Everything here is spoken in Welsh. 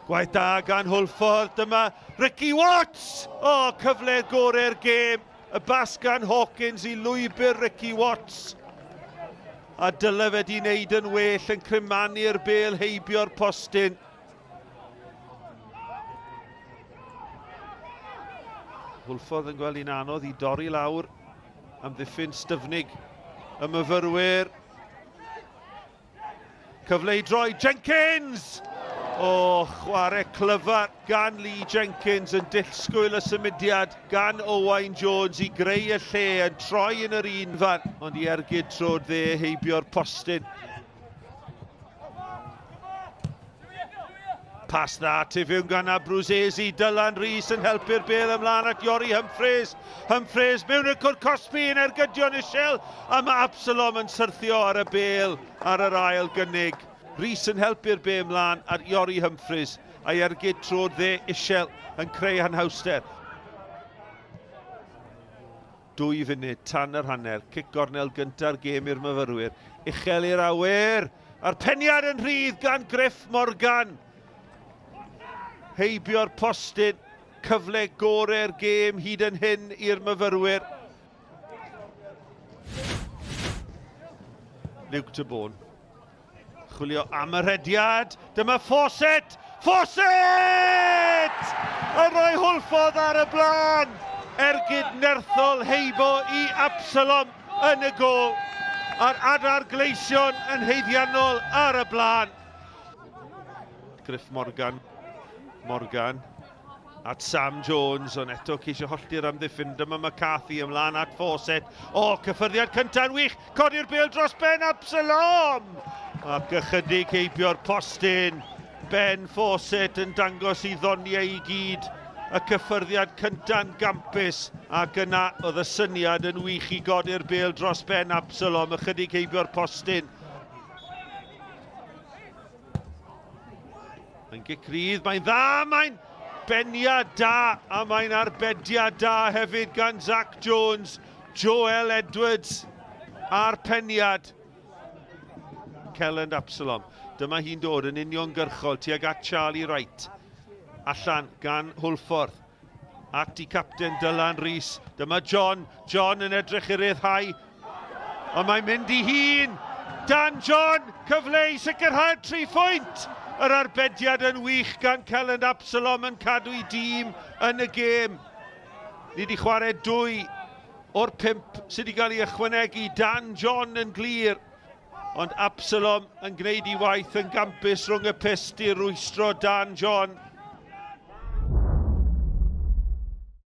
Gwaith da gan Hwlffordd, dyma Ricky Watts! O, cyfle gorau'r gêm. Y bas gan Hawkins i lwybr Ricky Watts. A dyle fe di wneud yn well yn crymanu'r bêl heibio'r postyn. Hwlffordd yn gweld hi'n anodd i dorri lawr amddiffyn styfnig y myfyrwyr. Cyfle i droi Jenkins! O, chwarae clyfar gan Lee Jenkins yn dillsgwyl y symudiad gan Owain Jones i greu y lle yn troi yn yr un fan, ond i ergyd trod dde heibio'r postyn. Pas dda tu fewn gan Abruzzese, Dylan Rees yn helpu'r bêl ymlaen at Iori Humphreys. Humphreys mewn i'r cwrt cosbi yn ergydion Ishel, a mae Absalom yn syrthio ar y bêl ar yr ail gynnig. Rees yn helpu'r bêl ymlaen at Iori Humphreys, a'i ergyd trod dde Ishel yn creu anhawster. 2 funud tan yr hanner, cic gornel gynta'r gêm i'r myfyrwyr. Uchel i'r awyr, a'r peniad yn rhydd gan Griff Morgan. Heibio'r postyn, cyfle gorau'r gêm hyd yn hyn i'r myfyrwyr. Luke to Bone. Chwilio am y rhediad. Dyma Fawcett! Fawcett! Yn rhoi Hwlffordd ar y blaen! Ergyd nerthol heibo i Absalom yn y gôl. A'r adar gleision yn haeddiannol ar y blaen. Griff Morgan. Morgan at Sam Jones, ond eto ceisio hollti'r amddiffyn. Dyma McCarthy ymlaen at Fawcett. O, cyffyrddiad cynta'n wych! Codi'r bêl dros Ben Absalom! Ac ychydig heibio'r postyn. Ben Fawcett yn dangos i ddoniau i gyd. Y cyffyrddiad cynta'n gampus, ac yna oedd y syniad yn wych i godi'r bêl dros Ben Absalom, ychydig heibio'r postyn. Mae'n gic rydd, mae'n dda, mae'n beniad da, a mae'n arbediad da hefyd gan Zach Jones, Joel Edwards a'r peniad. Kelland Absalom. Dyma hi'n dod yn uniongyrchol tuag at Charlie Wright. Allan gan Hwlffordd. At i capten Dylan Rees. Dyma John. John yn edrych i ryddhau. Ond mae'n mynd i hun. Dan John, cyfle i sicrhau'r 3 phwynt. Yr arbediad yn wych gan Kelland Absalom yn cadw i dîm yn y gêm. Ni wedi chwarae 2 o'r 5 sydd wedi cael ei ychwanegu. Dan John yn glir. Ond Absalom yn gwneud ei waith yn gampus rhwng y pyst i rwystro Dan John.